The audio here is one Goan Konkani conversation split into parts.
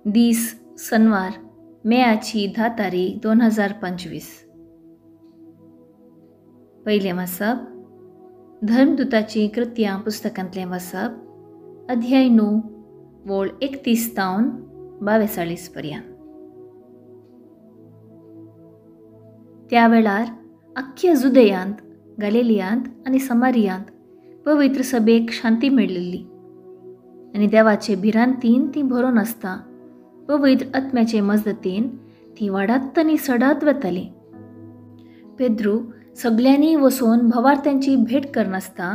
दीस सनवार मेयाची 10 तारीख 2025. पयलें वाचप धर्मदूताची कृत्यां पुस्तकांतलें वाचप, अध्याय 9 वोळ 31 तावन 42 पर्यंत. त्या वेळार अख्ख्या जुदयांत, गालिलियांत आनी समारियांत पवित्र सभेक शांती मेळिल्ली आनी देवाचे भिरांतीन ती भरोन आसता पवित्र आत्म्याचे मजदतीन ती वाडात आनी सडात वताली. पेद्रू सगल्यांनी वचून भवार्थ्यांची भेट करनासता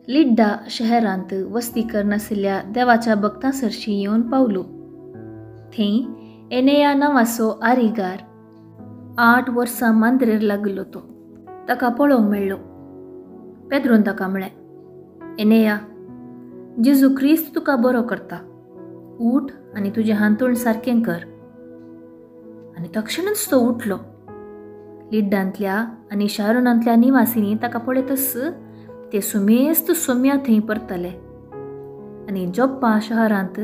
लिड्डा शहरांत वस्ती करनाशिल्ल्या देवाच्या भक्तां सरशी येवन पावलो. थंय एनेया नांवाचो आरिगार 8 वर्सां मांद्रेर लागिल्लो तो ताका पळोवंक मेळ्ळो. पेद्रून ताका म्हळें, एनेया, जेजू क्रिस्त तुका बरो करता, उठ आनी तुजें हांतूण सारकें कर. आनी तक्षणच तो उठलो. लिड्डांतल्या आनी शारोनांतल्या निवासींनी ताका पळयतच ते सुमेस्त सोम्या थंय परतले आनी जोप्पा शहरांत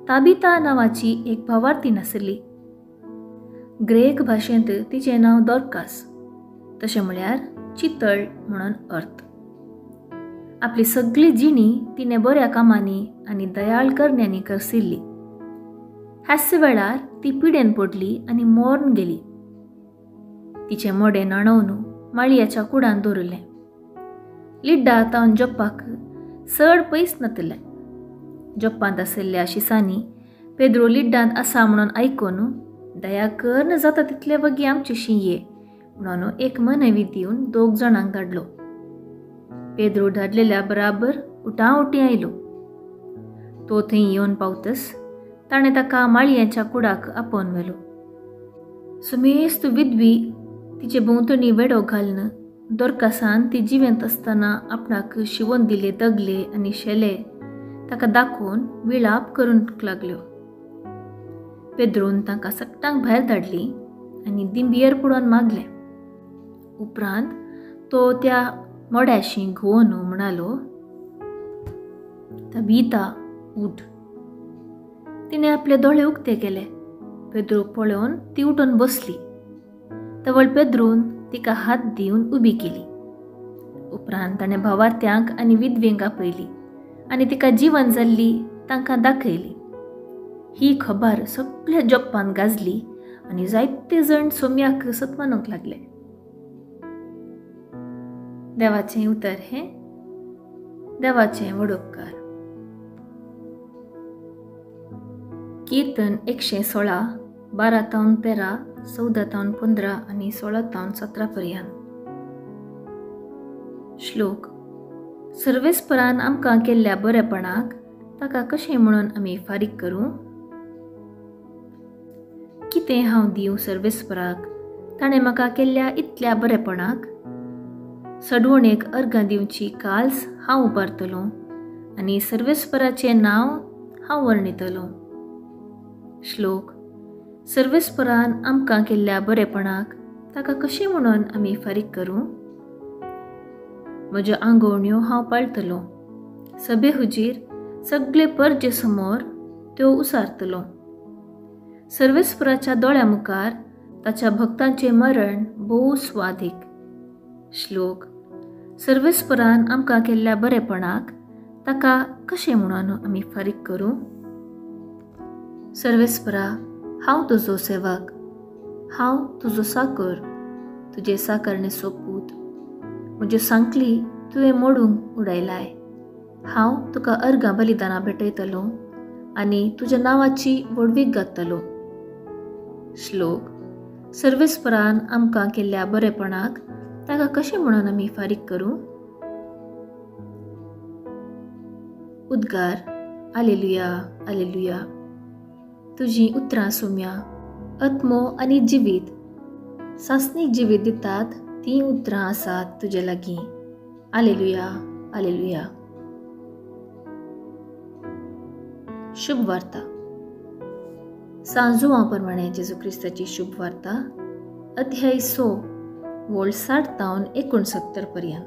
ताबिता नांवाची एक भावार्थी नासली. ग्रेक भाशेंत तिचें नांव दोरकास, तशें म्हळ्यार चितळ म्हणून अर्थ. आपली सगळी जिणी तिणें बऱ्या कामांनी आनी दयाळ करण्यांनी करसिल्ली. ह्याच वेळार ती पिडेन पडली आनी मोर्न गेली. तिचें मडें न्हाणोवन माळयाच्या कुडान दवरिल्लें. लिड्डा तावन जोप्पाक चड पयस नातिल्लें. जोप्पांत आशिल्ल्या शिसांनी पेद्रो लिड्डांत आसा म्हणून आयकून दया करन जाता तितले वगी आमचेशी ये म्हणून एक मनवी दिवन 2 जाणांक धाडलो. पेद्रो धाडलेल्या बराबर उटाउटी आयलो. तो थंय येवन पावतच ताणें ताका माळयांच्या कुडाक आपोवन व्हेलो. सुमेस्त विधवी तिचे भोंवतणी वेडो घालून दोरकासान ती जिवेंत आसतना आपणाक शिवोन दिले दगले आनी शेले ताका दाखोवन विळाप करूंक लागल्यो. पेद्रून तांकां सगटांक भायर धाडली आनी दिंबियेर पडोवन मागलें. उपरांत तो त्या मड्याशी घुंवोन म्हणालो, तबिता, उठ. तिणें आपले दोळे उक्ते केले. पेद्रूक पळोवन ती उठून बसली. तवळ पेद्रून तिका हात दिवन उबी केली. उपरांत ताणें भावार्थ्यांक आनी विधवेंक आपयली आनी तिका जिवन जाल्ली तांकां दाखयली. ही खबर सगळ्या जोप्पान गाजली आनी जायते जण सोम्याक सतमानूंक लागले. देवाचें उतर हें देवाचें वडोपकार. कीर्तन 116, 12 तावन 13, 14 तावन 15 आनी 16 तावन 17 पर्यंत. श्लोक. सर्वेस्परान आमकां केल्ल्या बरेपणाक ताका कशें म्हणून आमी फारीक करूं? कितें हांव दिवं सर्वेस्पराक ताणें म्हाका केल्ल्या इतल्या बरेपणाक? सडवणेक अर्गां दिवची काल्स हांव उबारतलो आनी सर्वेस्पराचें नांव हांव वर्णितलो. श्लोक. सर्वेस्परान आमकां केल्ल्या बरेपणाक ताका कशें म्हणून आमी फारीक करूं? म्हज्यो आंगवण्यो हांव पाळटलो, सभे हुजीर सगळे परजे समोर त्यो उसारतलो. सर्वेस्पराच्या दोळ्या मुखार ताच्या भक्तांचें मरण भोव स्वादीक. श्लोक. सर्वेस्परान आमकां केल्ल्या बरेपणाक ताका कशें म्हणून आमी फारीक करूं? सर्वेस्परा, हांव तुजो सेवक, हांव तुजो साकर, तुजे साकरणे सोपूत. म्हज्यो सांकली तुवें मोडूंक उडयलाय. हांव तुका अर्गां बलिदानां भेटयतलो आनी तुज्या नांवाची व्हडवीक गातलो. श्लोक. सर्वेस्परान आमकां केल्ल्या बरेपणाक ताका कशें म्हणून आमी फारीक करूं? उद्गार. आलेलुया, आलेलुया. तुजीं उतरां सोम्या आत्मो आनी जिवीत सासणीक जिवीत दितात तीं उतरां आसात तुजे लागीं. आलेलुया, आलेलुया. शुभ वार्ता. सांजुआ प्रमाणे जेजू क्रिस्ताची शुभ वार्ता, अध्याय 6 वोळ 60 तावन 69 पर्यंत.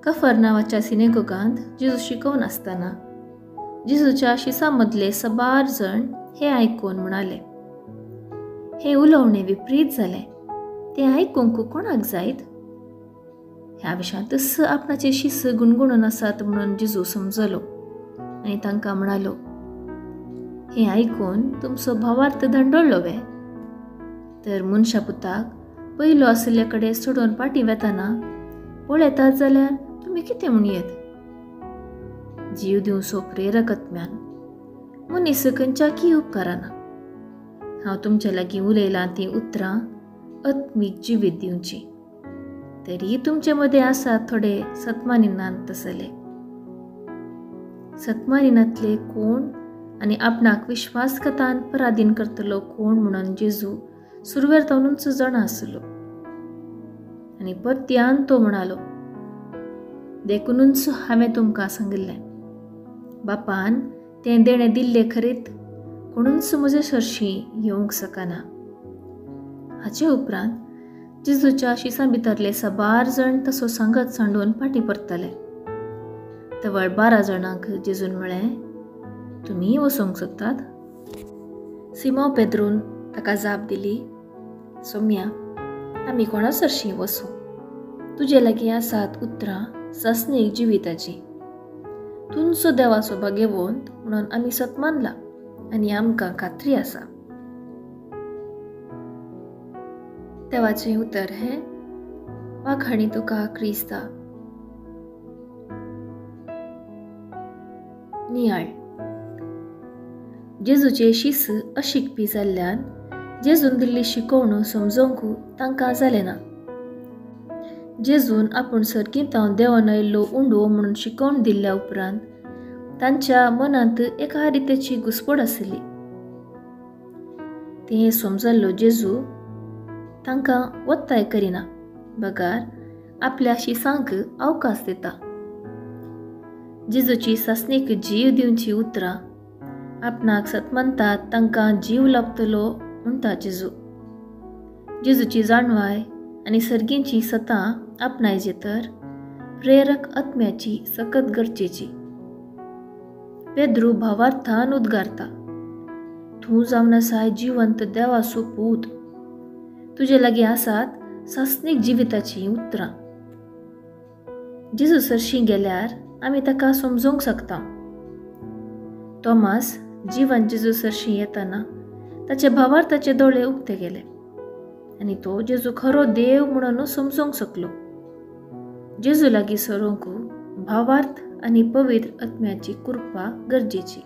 कफर नांवाच्या सिनेगोगांत जेजू शिकोवन आसतना जेजूच्या शिसां मदले सबार जण हें आयकून म्हणाले, हें उलोवणें विपरीत जालें, तें आयकूंक कोणाक जायत? ह्या विशांतच आपणाचे शिस गुणगुणून आसात म्हणून जेजू समजलो आनी तांकां म्हणालो, हें आयकून तुमचो भावार्थ धंडळ्ळो वे? तर मनशा पुताक पयलो आशिल्ले कडेन सोडून फाटीं वेतना पळयतात जाल्यार तुमी कितें म्हणयेत? जीव दिवचो प्रेरक आत्म्यान मनीस खंयच्याकी उपकाराना. हांव तुमच्या लागीं उलयलां तीं उतरां आत्मीक जिवीत दिवची, तरी तुमचे मदें आसात थोडे सतमानिनांत तसले. सतमानिनांतले कोण आनी आपणाक विश्वासघातान पराधीन करतलो कोण म्हणून जेजू सुरवेर तावनूच जाणा आसलो. आनी परत्यान तो म्हणालो, देखूनच हांवें तुमकां सांगिल्लें, बापान तें देणें दिल्लें खरीत कोणूच म्हजे सरशीं येवंक शकना. हाचे उपरांत जेजूच्या शिसां भितरले साबार जण तसो सांगत सांडून फाटीं परतले. तवळ 12 जाणांक जेजून म्हळें, तुमी वचूंक सोदतात? सिमांव पेद्रून ताका जाप दिली, सोम्या, आमी कोणा सरशीं वसूं? तुजे लागीं आसात उतरां सासणीक जिविताची. तुमचो देवाचो भागेवंत म्हणून आमी सत मानला आनी आमकां खात्री आसा. देवाचें उतर हें वाखाणी तुका क्रिस्ता. नियाळ. जेजूचे शिस अशिकपी जाल्ल्यान जेजून दिल्ली शिकवण समजोवंक तांकां जालें ना. जेजून आपूण सर्गींत देंवन आयिल्लो उंडो म्हणून शिकवण दिल्ल्या उपरांत तांच्या मनांत एका रितेची घुस्पड आशिल्ली. तें समजल्लो जेजू तांकां वत्ताय करिना, बगार आपल्या शिसांक अवकाश दिता. जेजूची सासणीक जीव दिवची उतरां आपणाक सतमनतात तांकां जीव लाभतलो म्हणटा जेजू. जेजूची जाणवाय आनी सर्गींची सतां आपणायचे तर प्रेरक आत्म्याची सकत गरजेची. पेद्रू भावार्थान उद्गारता, तूं जावन आसाय जिवंत देवाचो पूत, तुजे लागीं आसात सासणीक जिविताचीं उतरां. जेजू सरशीं गेल्यार आमी ताका समजूंक शकता. तोमास जिवन जेजू सरशीं येताना ताचे भावार्थाचे दोळे उक्ते गेले आनी तो जेजू खरो देव म्हणून समजूंक शकलो. जेजू लागीं सरोंक भावार्थ आनी पवित्र आत्म्याची कृपा गरजेची.